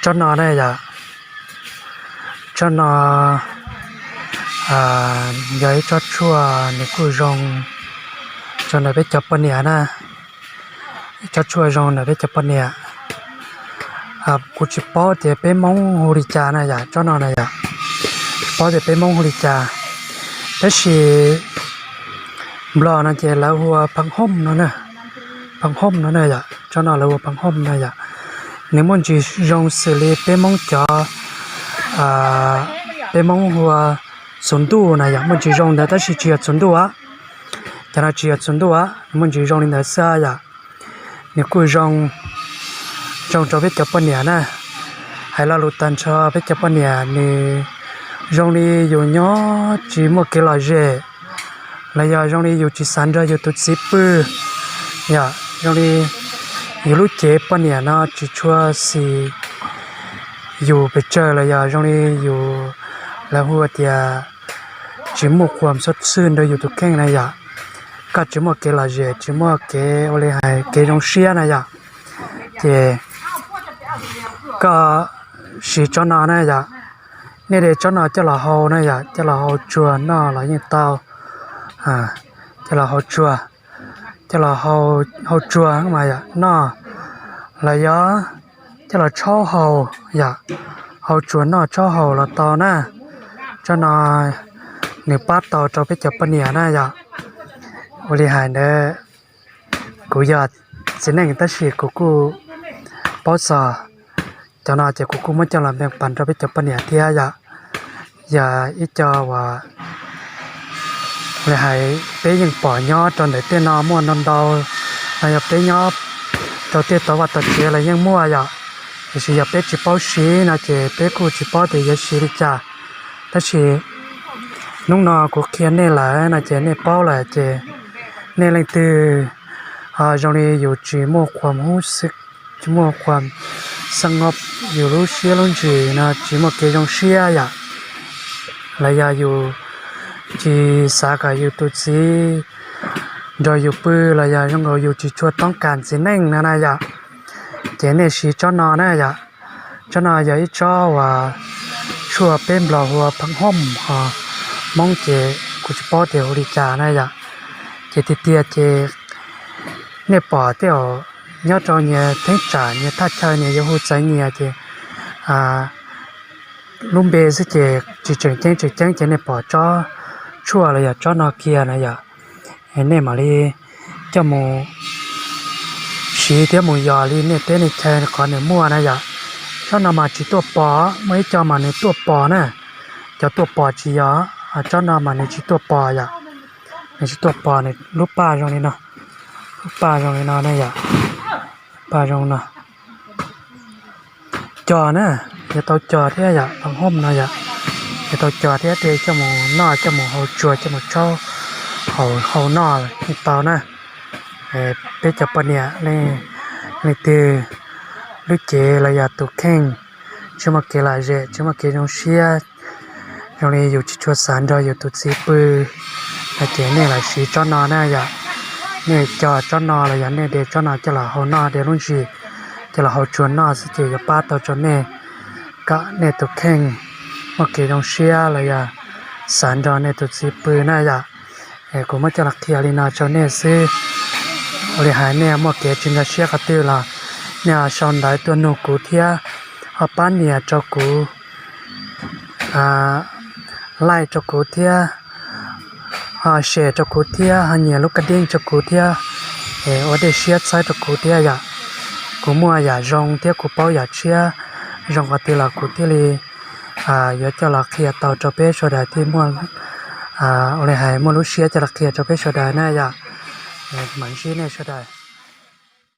Tsob no na yom, tsob no yog ib tsob tshuaj nws kuj zoo rau ntawm peb cov poj niam na. Ib tsob tshuaj zoo ntawm peb cov poj niam. Kuv tsis paub tias peb Hmoob hu li cas na yom, tsob no na yom, tsis paub tias peb Hmoob hu li cas, tab sis Nplog no ces lawv hu ua pheej hooj no na, pheej hooj no na yom, tsob no lawv hu ua pheej hooj no yom. Nws muaj ntsis zoo xws li peb Hmoob cov, peb Hmoob hu ua txhuv ntuj na yom, muaj ntsis zoo ntawd tab sis tsis yog txhuv ntuj. Cov no tsis yog txhuv ntuj, nws muaj ntsis zoo li ntawd xwb yom. Nws kuj zoo, zoo rau peb cov poj niam na. Hais lo lus tag nrho peb cov poj niam nws zoo li yus nyob tsis muaj kev lom zem, los yog zoo li yus tsis xav nrog yus tus txiv pw, yom, zoo li yus lub cev poj niam no tsis tshua xis yus pes tsawg los yog zoo li yus, lawv hu tias tsis muaj quas xwb nrog yus tus kheej na yom. Koj tsis muaj kev lom zem, tsis muaj kev ua li hais kev zoo siab na yom, ces koj siv tsob no na yom. Nej de tsob no coj los hau na yom, coj los hau tsuag noj los yeej tau. Coj los hau tsuag, coj los hau tsuag mas yom noj, los yog coj los tshaub hau yom, hau tsuag noj tshaub hau los tau na. Tsob no nws pab tau rau peb cov poj niam na yom. Ua li hais ntawd, kuv yog txiv neej tab sis kuv kuj paub txog cov no ces kuv kuj muab coj los npeej pas rau peb cov poj niam thiab yom. Yog ib co uas li hais peb yeej pom nyob rau ntawm tej no muaj ntau ntau, los yog peb nyob rau tej tauv vaj tauv tsev los yeej muaj yom. Tiam sis yog peb tsis paub siv no ces peb kuj tsis paub tias yuav siv li cas. Tab sis hnub no kuv qhia nej lawm no ces nej paub lawm ces nej leej twg ho zoo li yus tsis muaj quas hub xwb, tsis muaj quas xab ngob, yus lub siab lub ntsws no tsis muaj kev zoo siab yom, los yog yus tsis xav kom yus tus txiv nrog yus pw los yog zoo nkaus yus tsis tshua toob kas txiv neej no na yom, ces nej siv tsob no na yom. Tsob no yog ib tsob uas tshuaj peb Nplog hu ua pheej hooj ho Hmoob ces kuv tsis paub tias hu li cas na yom. Ces tiag tiag ces nej pom tej zaum nyob rau nyias theeb tsam nyias thaj chaw nyias yuav hu txawv nyias ces lub npe xwb ces tsis tseem ceeb tseem ceeb ces nej pom tsob tshuaj los yog tsob no kiag na yom, nej mam li coj mus siv thiab mus yos li nej teb nej chaw qhov nws muaj na yom. Tsob no mas tsis tuaj pos, muaj ib co mas nws tuaj pos na, cov tuaj pos tsis yog, tsob no mas nws tsis tuaj pos yom. Nws tsis tuaj pos, nws lub paj zoo li no, lub paj zoo li no na yom, paj zoo no. Cos na, yuav tau cos thiab yom, pheej hooj no yom, yuav tau cos thiab de coj mus noj, coj mus hau tsuag, coj mus tshaub hau noj yeej tau na. Peb cov poj niam leej twg lub cev los yog tus kheej tsis muaj kev lom zem, tsis muaj kev zoo siab, zoo li yus tsis tshua xav nrog yus tus txiv pw no ces nej los siv tsob no na yom. Nej cos tsob no los yog nej de tsob no coj los hau noj, de lub ntsis coj los hau tsuag noj xwb ces yuav pab tau rau nej kom nej tus kheej muaj kev zoo siab los yog xav nrog nej tus txiv pw na yom. Kuv muab coj los qhia li no rau nej xwb. Ua li hais nej muaj kev tsis nkag siab qhov twg los nej ho sau ntawv tuaj nug kuv thiab, ho pab nias rau kuv, like rau kuv thiab, ho share rau kuv thiab, ho nias lub kab deej rau kuv thiab, ua dej siab txhawb rau kuv thiab yom. Kuv muaj yam zoo thiab kuv paub yam tshiab zoo qhov twg los kuv thiaj li yuav coj los qhia tau rau peb sawv daws thiaj muaj, ua li hais muaj lub siab coj los qhia rau peb sawv daws na yom. Mam ntsib nej sawv daws.